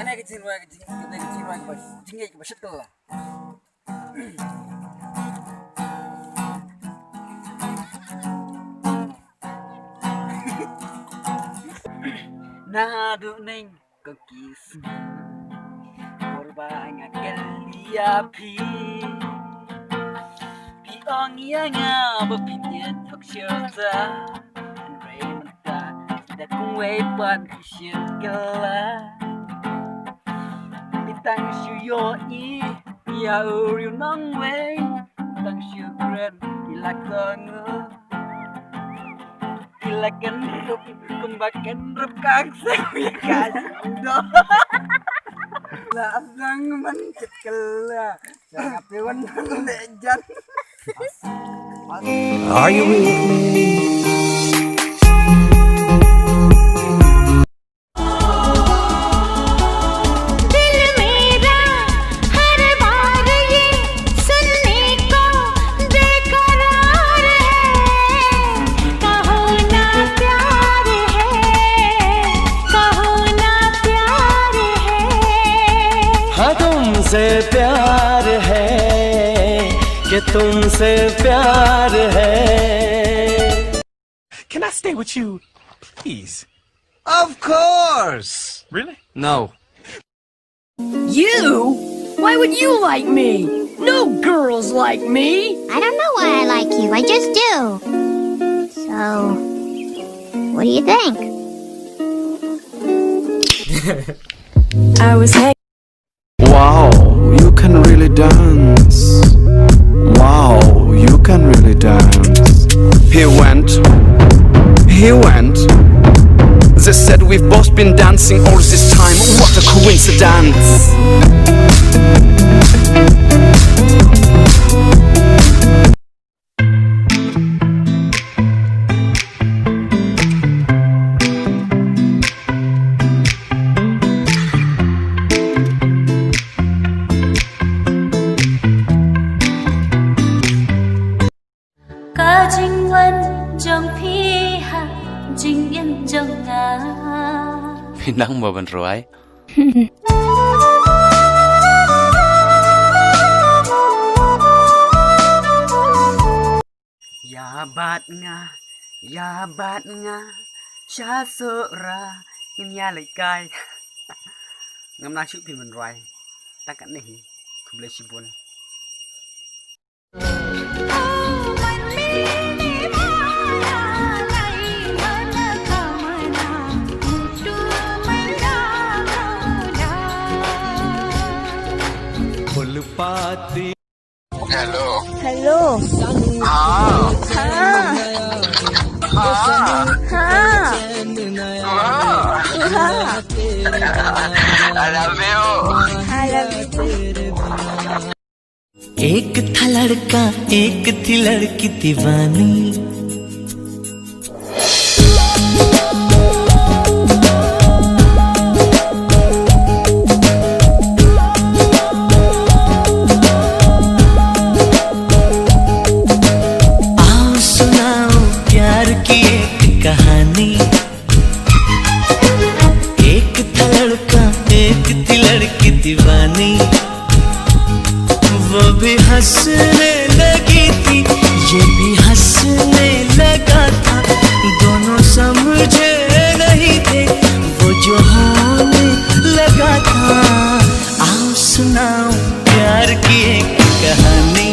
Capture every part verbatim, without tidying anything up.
Kane ka jingrwai ka jing, kane ka jingrwai kaba jingïeit kaba shit kylla. Naduh neng ko ki sngi, por ba nga kylli ïa phi, phi ong ïa nga ba phin ïaid hok shuh ta. Hynrei mynta da kumwei pat phi shit kylla. Phi tang shu ïohi ïa u riew nongwei, tang shu kren ïa la ka nguh. Ila kan rup kumba kan rup kang sang ya ka sando. La sang man chet kala. Jangan pewan le jan. Are you with me? दिल मेरा हर बार ये सुनने को बेकरार है। कहो ना प्यार है, कहो ना प्यार है। हाँ, तुमसे प्यार है कि तुमसे प्यार है। Can I stay with you, please? Of course! Really? No. You? Why would you like me? No girls like me. I don't know why I like you. I just do. So, what do you think? I was Wow, you can really dance. Wow, you can really dance. He went, he went. They said we've both been dancing all this time. What a coincidence. Ka jingwan jong phi ha jingim jong nga. Phi nang mo ban rwai. Ïa bat nga, ïa bat nga, sha Sohra ngin ïa leit kai. Ngam nang shuh phi ban rwai. Tang katne hi. Khublei shibun. Hello. Hello. Ah. Ah. Ah. Ah. I love you. I love you too. एक था लड़का, एक थी लड़की दीवानी। आओ सुनाओ प्यार की एक कहानी। एक था लड़का, एक थी लड़की दीवानी। वो भी हंसने लगी थी, ये भी हंसने लगा था। दोनों समझे नहीं थे, वो जो होने लगा था। आओ सुनाओ प्यार की एक कहानी।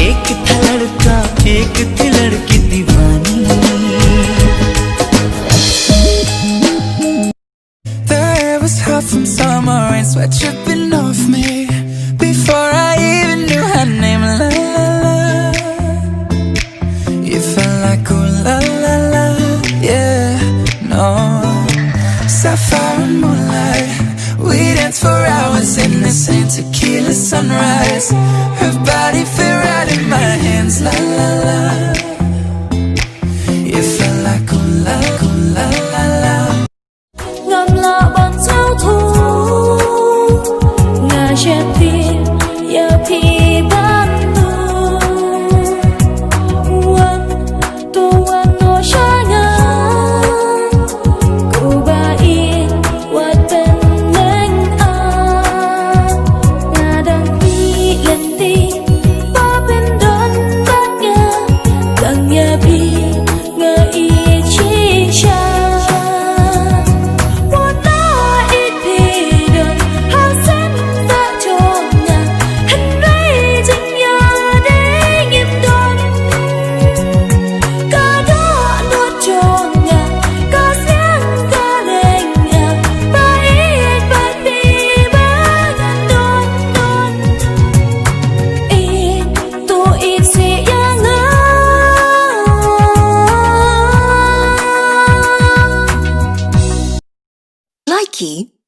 एक था लड़का, एक थी लड़की दीवानी। The air was hot from summer rain, sweat dripping off me. Before I even knew her name, la la la. You felt like ooh la la la, yeah, no. Sapphire and moonlight, we danced for hours in the same tequila sunrise. Her body fit right in my hands, la la la. You felt like ooh la, ooh la la la. Ngam lah ban sngewthuh, nga sheptieng ïa phi ban dur. Wan to wan noh sha nga, ko ba ïeit ki.